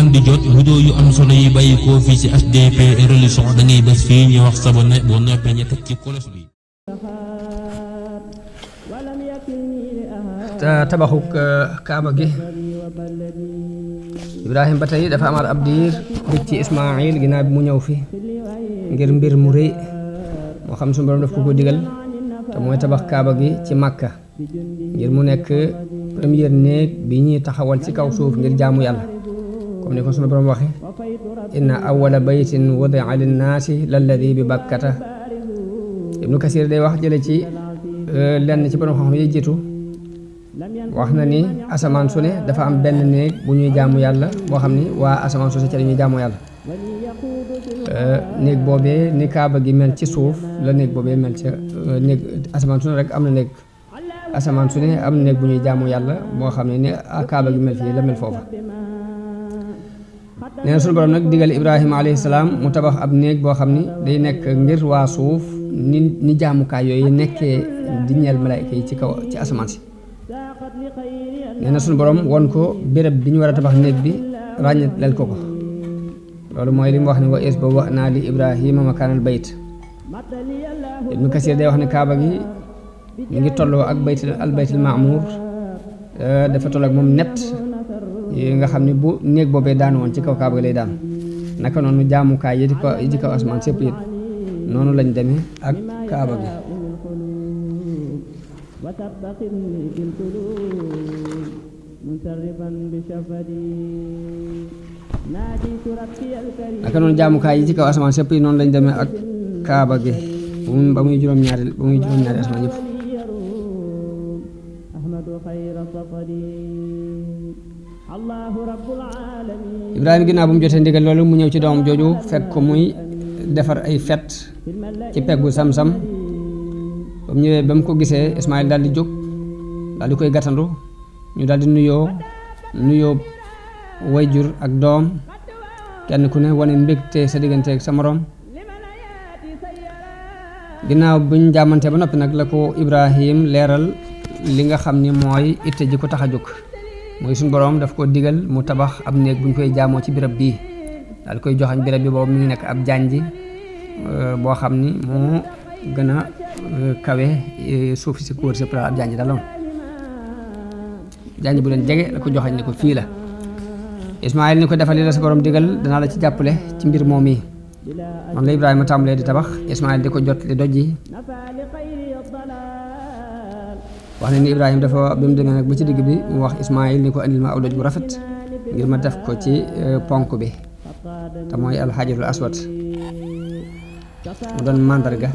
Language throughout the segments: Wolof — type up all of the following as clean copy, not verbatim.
man di jot vidéo yu am solo yi bàyyi ko fii ci HDP religion da ngay bés fii ñu wax sabone boo noppee ñu teg ci kolos bi. tabaxuk kaaba gi Ibrahima ba tey dafa amaat ab diir dëkk ci Ismaayil ginnaaw bi mu ñëw fi ngir mbir mu rëy moo xam suñu borom daf ko digal te mooy tabax kaaba gi ci Makka ngir mu nekk première néeg bi ñuy taxawal ci kaw suuf ngir jaamu yàlla comme ni ko suñu borom waxe inna awwala baytin wudi'a linnaasi lalladi bi bakkata. Ibnu Kasir day wax jële ci lenn ci borom xam-xam yi jiitu wax na ni asamaan su ne dafa am benn néeg bu ñuy jaamu yàlla boo xam ni waa asamaan su ne ca dañuy jaamu yàlla. néeg boobee ni kaaba gi mel ci suuf la néeg boobee mel ca néeg asamaan su ne rek am na néeg asamaan su ne am na néeg bu ñuy jaamu yàlla boo xam ne ni kaaba gi mel fii la mel foofa. nee na sunu borom nag digal Ibrahima alayhi salaam mu tabax ab néeg boo xam ni day nekk ngir waa suuf ni jaamukaay yooyu nekkee di ñeel malaayka yi ci kaw ci asamaan si. nee na sunu borom won ko béréb bi ñu war a tabax néeg bi ràññeelal ko loolu mooy li mu wax ne wa is ba wax naa li Ibrahima makaanal bayt. Ibnu Kasir day wax ne kaaba gi mi ngi tolloo ak baytul maamuur dafa tolloo ak moom net yi nga xam ne bu néeg boobee daan woon ci kaw kaaba gi lay daan naka noonu jaamukaay yi ci kaw asamaan sépp it noonu lañ demee ak kaaba gi. naka noonu jaamukaay yi ci kaw asamaan sépp yi noonu lañ demee ak kaaba gi ba muy juróom-ñaari asamaan yëpp. Ibrahima ginnaaw bu mu jotee ndigal loolu mu ñëw ci doomam jooju fekk ko muy defar ay fet ci peggu Samsam ba mu ñëwee ba mu ko gisee Ismaayil daal di jóg daal di koy gàttandu ñu daal di nuyoo wayjur ak doom kenn ku ne wane mbégte sa diggante ak sa moroom. ginnaaw buñ jàmmante ba noppi nag la ko Ibrahim leeral li nga xam ni mooy itte ji ko tax a jóg mooy suñu borom daf ko digal mu tabax ab néeg buñ koy jaamoo ci béréb bii daal koy joxañ béréb bi boobu mi ngi nekk ab janji boo xam ni moo gën a kawe suuf si ko wër si ab janji daloon janji bu leen jege la ko joxañ ni ko fii la. Ismaayil ni ko defal li la sa borom digal danaa la ci jàppale ci mbir moom yi noonu la Ibrahima tàmbalee di tabax Ismaayil di ko jot li doj yi. wax na ni Ibrahima dafa bi mu demee nag ba ci digg bi mu wax Ismaayil ni ko andil ma aw doj bu rafet ngir ma def ko ci ponk bi te mooy alxajarul aswad mu doon màndarga.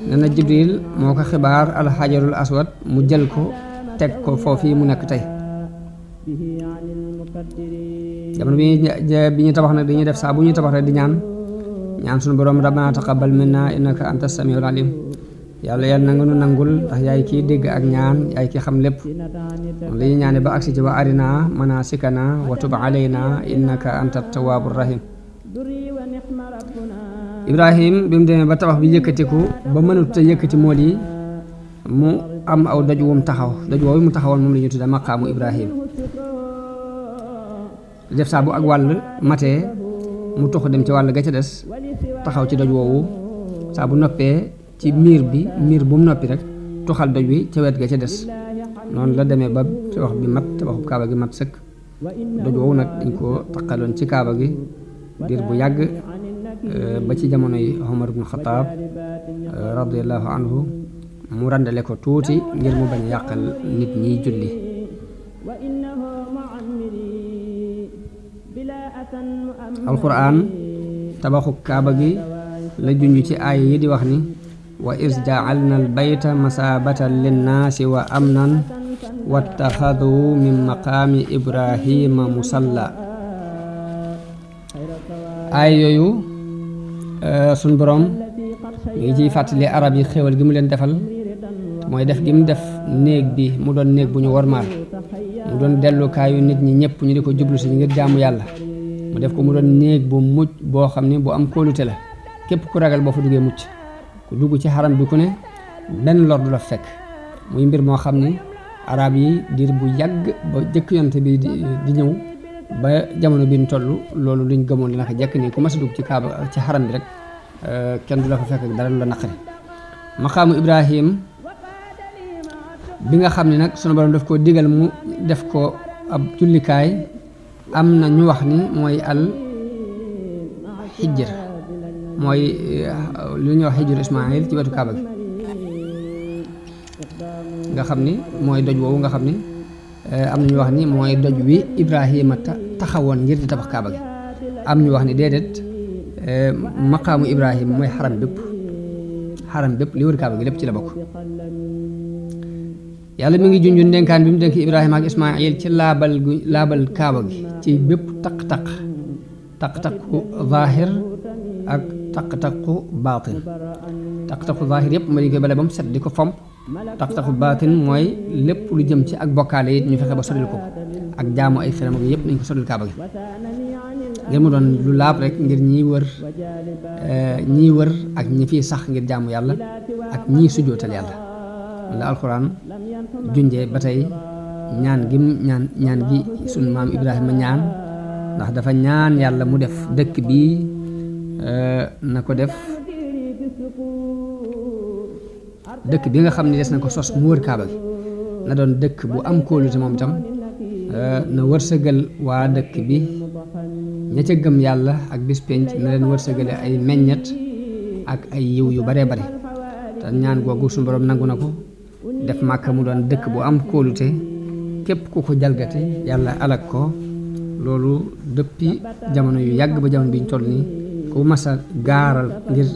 nee na Jibril moo ko xibaar alxajarul aswad mu jël ko teg ko foofii mu nekk tey. jamono bi ñu tabax nag dañuy def saa bu ñuy tabax rek di ñaan suñu borom rabbana taqabbal minna innaka anta samiul alim yàlla na nga nu nangul ndax yaay kii dégg ak ñaan yaay kii xam lépp moom la ñuy ñaane ba agsi ci wa arina manasikana wa tub alayna innaka anta tawwabur rahim. Ibrahim bi mu demee ba tabax bi yëkkatiku ba mënut a yëkkati mool yi mu am aw doj wu mu taxaw doj woowu mu taxawoon moom la ñuy tudde maqaamu Ibrahim. def saa bu ak wàll matee mu toxu dem ci wàll ga ca des taxaw ci doj woowu saa bu noppee ci miir bu mu noppi rek toxal doj wi ca wet ga ca des noonu la demee ba tabax bi mat tabaxu kaaba gi mat sëkk. doj woowu nag dañ ko taqaloon ci kaaba gi diir bu yàgg ba ci jamonoy Umar ibn Xataab radiyallahu anhu mu randale ko tuuti ngir mu bañ a yàqal nit ñiy julli. alquran tabaxu kaaba gi la junj ci aaya yi di wax ni wa is ja'alna al bayta masabatan linnaasi wa amnan wattaxadu min maqaami ibrahima musalla. aaya yooyu suñ borom mi ngi ciy fàttali arab yi xéwal gi mu leen defal mooy def gi mu def néeg bi mu doon néeg bu ñu wormaal mu doon dellukaayu nit ñi ñëpp ñu di ko jublu si ngir jaamu yàlla mu def ko mu doon néeg bu mucc boo xam ne bu am kóolute la képp ku ragal boo fa duggee mucc ku dugg ci xaram bi ku ne benn lor du la fekk muy mbir moo xam ne arab yi diir bu yàgg ba jëkk yonte bi di ñëw ba jamono bi ñu toll loolu luñ gëmoon naka jekk nii ku mas a dugg ci kaaba ci xaram bi rek kenn du la fa fekk ak dara lu la naqari maqaamu Ibrahim bi nga xam ne nag sunu borom daf koo digal mu def ko ab jullikaay am na ñu wax ni mooy al xijr mooy lu ñuy wax xijru Ismaayil ci wetu kaaba gi nga xam ni mooy doj woowu nga xam ni am na ñu wax ni mooy doj wi Ibrahima taxawoon ngir di tabax kaaba gi am ñu wax ni déedéet maqaamu Ibrahima mooy xaram bépp li wër kaaba gi lépp ci la bokk yàlla mi ngi junju ndénkaan bi mu dénk Ibrahima ak Ismaayil ci laabal kaaba gi ci bépp taq-taqu zaahir ak taq-taqu baatin taq-taqu zaahir yëpp ma dañ koy bale ba mu set di ko fomp taq-taqu baatin mooy lépp lu jëm ci ak bokkaale yi ñu fexe ba soril ko ak jaamu ay xiram ak yëpp nañ ko soril kaaba gi ngir mu doon lu laab rek ngir ñiy wër ak ñi fiy sax ngir jaamu yàlla ak ñiy sujootal yàlla la alxuraan junjee ba tey ñaan gi sunu maam Ibrahima ñaan ndax dafa ñaan yàlla mu def dëkk bi na ko def dëkk bi nga xam ne des na ko sos mu wër kaaba gi na doon dëkk bu am kóolute moom itam na wërsëgal waa dëkk bi ña ca gëm yàlla ak bis penc na leen wërsëgale ay meññet ak ay yiw yu baree bare te ñaan googu suñu borom nangu na ko def Màkka mu doon dëkk bu am kóolute képp ku ko jalgati yàlla alak ko loolu depuis jamono yu yàgg ba jamono bi ñu toll nii ku masa gaaral ngir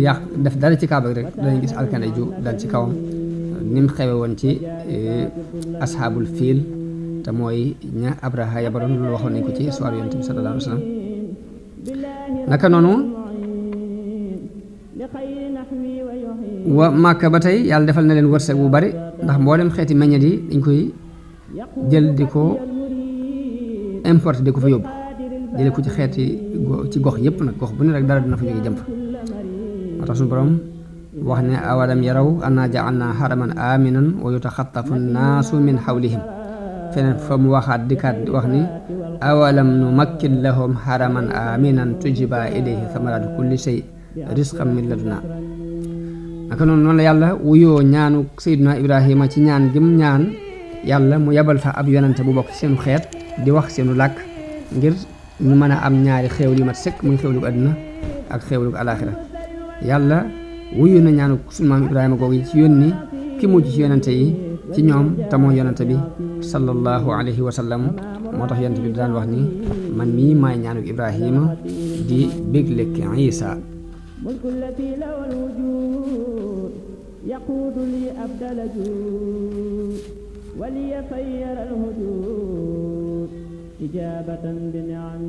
yàq def dara ci kaaba rek danañ gis alkane ju dal ci kawam ni mu xewe woon ci ashaabul fiil te mooy ña Abraha yabaloon loolu waxoon nañ ko ci histoire Yonent bi sallallahu alayhi wa sallam naka noonu wa Màkka ba tey yàlla defal na leen wërsëg bu bari ndax mboolem xeeti meññet yi dañ koy jël di ko importe di ko fa yóbbu jële ko ci xeeti ci gox yëpp nag gox bu ne rek dara dina fa jóge jëm fa moo tax suñu borom wax ne awalam yaraw anna ja'alna haraman aminan wa yutaxattafu nnaasu min xawlihim feneen fa mu waxaat dikkaat wax ni awalam numakkin lahum haraman aminan tujiba ilayhi thamaraatu kulli shay risqan min laduna naka noonu la yàlla wuyoo ñaanu Seydina Ibrahima ci ñaan gëm ñaan yàlla mu yabal fa ab yonante bu bokk seenu xeet di wax seenu làkk ngir ñu mën a am ñaari xéewal yu mat sëkk muy xéewlu àdduna ak xéewlu alaaxira yàlla wuyu na ñaanu sunu maam Ibrahima googu ci yónni ki mujj ci yonante yi ci ñoom te mooy yonante bi sallallahu alayhi wa sallam moo tax yonante bi daan wax ni man mii maay ñaanu Ibrahima di béglek Isa ملك الذي له الوجود يقود لي أبدل جود ولي خير الهدود إجابة بنعم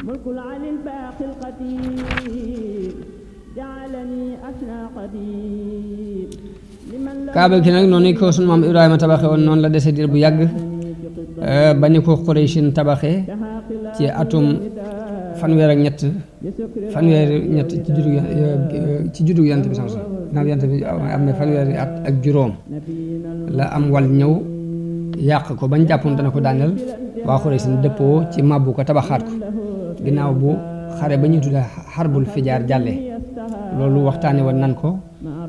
ملك العلي الباقي القدير جعلني أثنى قدير kaaba gi nag noonu ko sunu maam Ibrahima tabaxe woon noonu la dese diir bu yàgg ba ni ko Qurayshin tabaxe ci atum fanweer ak ñett ci juddu yonent bi sama ginnaaw yonent bi am na fanweeri at ak juróom la am wal ñëw yàq ko bañ jàppoon dana ko daaneel waa Quraysh dëppoo ci màbbu ko tabaxaat ko ginnaaw bu xare ba ñuy tudda xarbul fijaar jàlle loolu waxtaane woon nan ko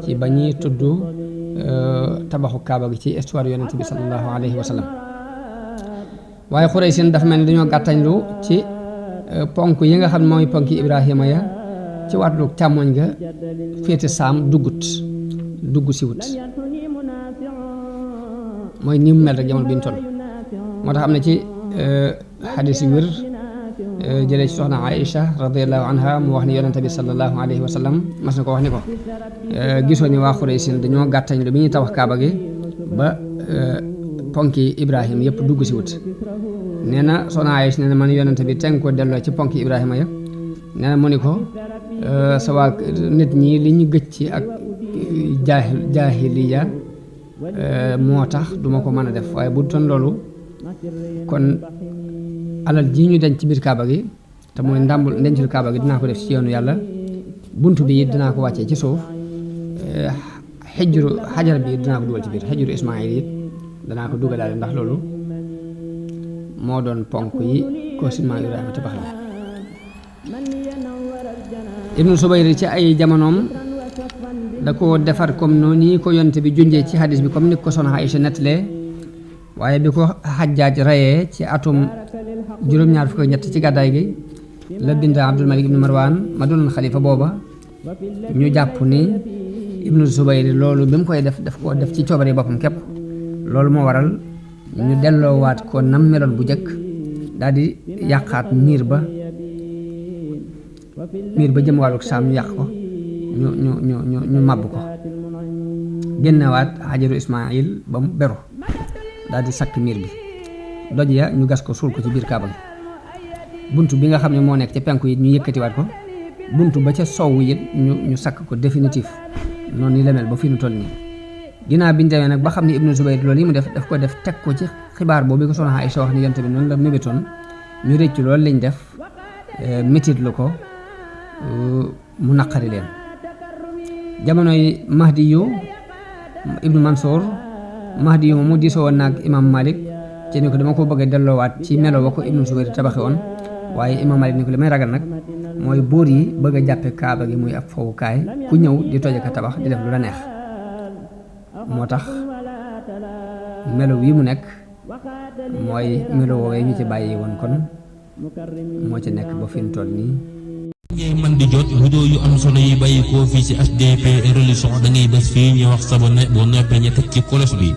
ci ba ñuy tudd tabaxu kaaba gi ci histoire yonent bi sallallahu alayhi wa sallam waaye Quraysh dafa mel ni dañoo gàttañlu ci ponk yi nga xam ne mooy ponk Ibrahima ya ci wàllu càmmoñ ga féete saam dugg si wut mooy ni mu mel rek jamono bi ñu toll moo tax am na ci xadis yu wér jëlee ci soxna Aïcha radiallahu anha mu wax ni yonente bi sallallahu alayhi wa sallam mas na ko wax ni ko gisoo ni waa Quraysh dañoo gàttañ lu bi ñuy tabax kaaba gi ba ponki Ibrahima yëpp dugg si wut nee na soxna Aïcha nee na man yonente bi teng ko delloo ci ponki Ibrahima ya nee na mu ni ko sa waa nit ñi li ñu gëj ci ak jaahiliya moo tax duma ko mën a def waaye bu doon loolu kon alal ji ñu denc ci biir kaaba gi te mooy ndàmbul ndencul kaaba gi dinaa ko def ci yoonu yàlla bunt bi it dinaa ko wàccee ci suuf xajar bi dinaa ko dugal ci biir xijru Ismaayil it danaa ko dugalaale ndax loolu moo doon ponk yi ko sin maam Ibrahima tabax la ibnu Subayr ci ay jamonoom da ko defar comme noonu nii ko yonte bi junjee ci hadis bi comme ni ko soxna Aïcha nettalee waaye bi ko Xajjaaj rayee ci atum juróom-ñaar fukk ak ñett ci gàddaay gi la bind Abdul Malik ibnu Marwan ma doonoon xalifa booba ñu jàpp ni ibnu Subayr loolu bi mu koy daf koo def ci coobare boppam képp loolu moo waral ñu delloowaat ko nam meloon bu njëkk daal di yàqaat miir ba jëm wàlluk saam ñu yàq ko ñu màbb ko génnewaat Hajaru Ismaayil ba mu beru daal di sakk miir bi doj ya ñu gas ko suul ko ci biir kaaba gi bunt bi nga xam ne moo nekk ca penku yi ñu yëkkatiwaat ko bunt ba ca sowu it ñu sakk ko définitif noonu ni la mel ba fi nu toll nii ginnaaw bi ñu demee nag ba xam ne ibnu Zubayr loolu yi mu def ko def teg ko ci xibaar boobu ko soxna Aïcha wax ni yonte bi noonu la mébétoon ñu rëccu loolu lañ def métit lu ko mu naqari leen jamonoy Mahdi yu ibnu Mansour Mahdi yu mu diisoo woon naag imam Malik ci ni ko dama ko bëgg a delloowaat ci melo wa ko ibnu Zubayr tabaxi woon waaye imam Malik ni ko li may ragal nag mooy buur yi bëgg a jàppe kaaba gi muy ab fowukaay ku ñëw di toje ka tabax di def lu la neex moo tax melo wi mu nekk mooy melo woowee ñu ci bàyyi woon kon moo ci nekk ba fi mu toll nii ngay man di jot vidéo yu am solo yi bàyyi koo fii ci HDP religion da ngay bés fii ñu wax sabonné boo noppee ñu teg ci cloche bi